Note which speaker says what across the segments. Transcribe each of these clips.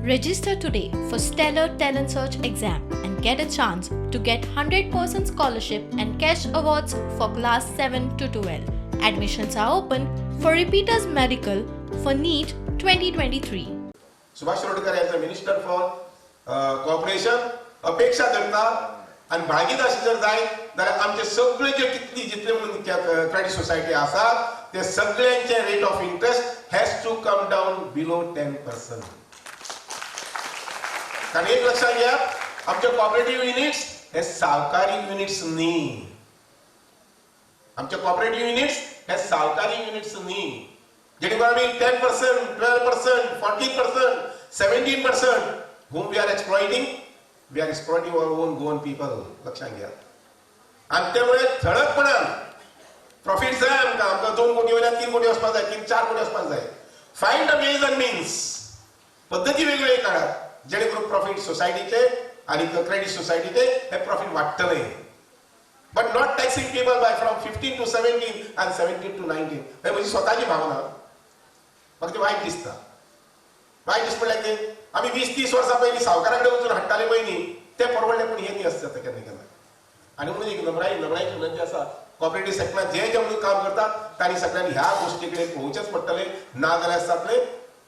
Speaker 1: Register today for Stellar Talent Search exam and get a chance to get 100% scholarship and cash awards for class 7 to 12. Admissions are open for repeaters medical for NEET 2023.
Speaker 2: Subhash Shirodkar as a minister for cooperation अपेक्षा धरता आनी भागीदार जर जाय जाल्यार आमचे सगळे जे कितली जितले म्हणून क्रेडीट सोसायटी आसात ते सगळ्यांचे rate of interest has to come down below 10%. कारण एक लक्षात घ्या, आमचे कॉपरेटिव्ह युनिट्स हे सावकारी युनिट्स न्ही. आमचे कॉपरेटिव्ह युनिट्स हे सावकारी युनिट्स न्ही, जेणे करून आमी 10%, 12%, 14%, 17%, whom we are exploiting, we are exploiting our own Goan people. लक्षात घ्या. आणि त्यामुळे ठळकपणान प्रॉफिट जाय आमकां, आमकां 2 कोटी वयल्यान 3 कोटी वचपाक जाय, 3-4 कोटी वचपाक जाय. Find a ways and means, पद्दती वेगवेगळे काडात जेणे करून प्रॉफिट सोसायटीचे आनी क्रेडीट सोसायटीचे हे profit वाडटले. But not taxing people by from 15 to 17 and 17 to 19. हे म्हजी स्वताची भावना, म्हाका ती वायट दिसता. वायट दिसता म्हणल्यार कितें, आमी 20-30 वर्सां पयलीं सावकारा कडेन वचून हाडटाले पयलीं, ते परवडले, पूण हें न्ही आसता जाता केन्ना केन्ना. आनी म्हणून एक नमळायेची विनंती आसा, कॉपरेटीव सेक्टरान जे जे म्हणून काम करतात तांणी सगळ्यांनी ह्या गोश्टी कडेन पळोवचेंच पडटलें. ना जाल्यार जातलें,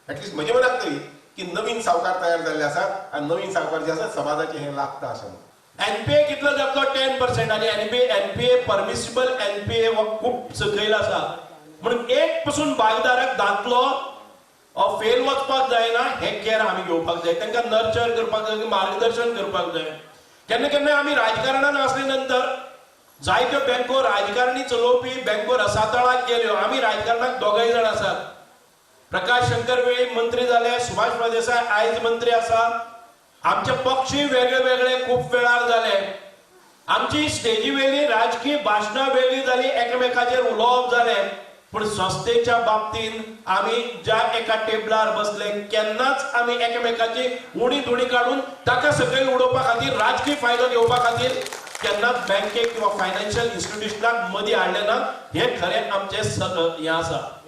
Speaker 2: एटलिस्ट म्हज्या मनाक तरी की नवीन सावकार तयार जाल्ले आसात आनी नवीन सावकार जे आसात समाजाचे हें लागता अशें म्हणून.
Speaker 3: एनपीए कितलो जातलो? 10%. आनी एनपीए परमिसिबल एनपीए खूब सकयल आसा, म्हणून एक पसून भागधारक दांतलो फेल वचपाक जायना हें केअर आमी घेवपाक जाय. तांकां नर्चर करपाक जाय, मार्गदर्शन करपाक जाय. केन्ना केन्ना आमी राजकारणान आसले नंतर जायत्यो बँको राजकारणी चलोवपी बँको रसातळाक गेल्यो. आमी राजकारणाक दोगांय जाण आसात. प्रकाश शंकर वेळीप मंत्री जाले, सुभाष प्रदेसाय आयज मंत्री आसा. आमचे पक्षूय वेगळे वेगळे खूब वेळार जाले. आमची स्टेजी वेली राजकीय भाशणां वेगळी जाली, एकामेकाचेर उलोवप जालें, पूण संस्थेच्या बाबतीन आमी ज्या एका टेबलार बसले केन्नाच आमी एकामेकाची उणी धुणी काडून ताका सकयल उडोवपा खातीर राजकीय फायदो घेवपा खातीर केन्नाच बँकेक किंवा फायनान्शियल इन्स्टिट्युशनाक मदीं हाडलें ना. हें खरें आमचें हें आसा.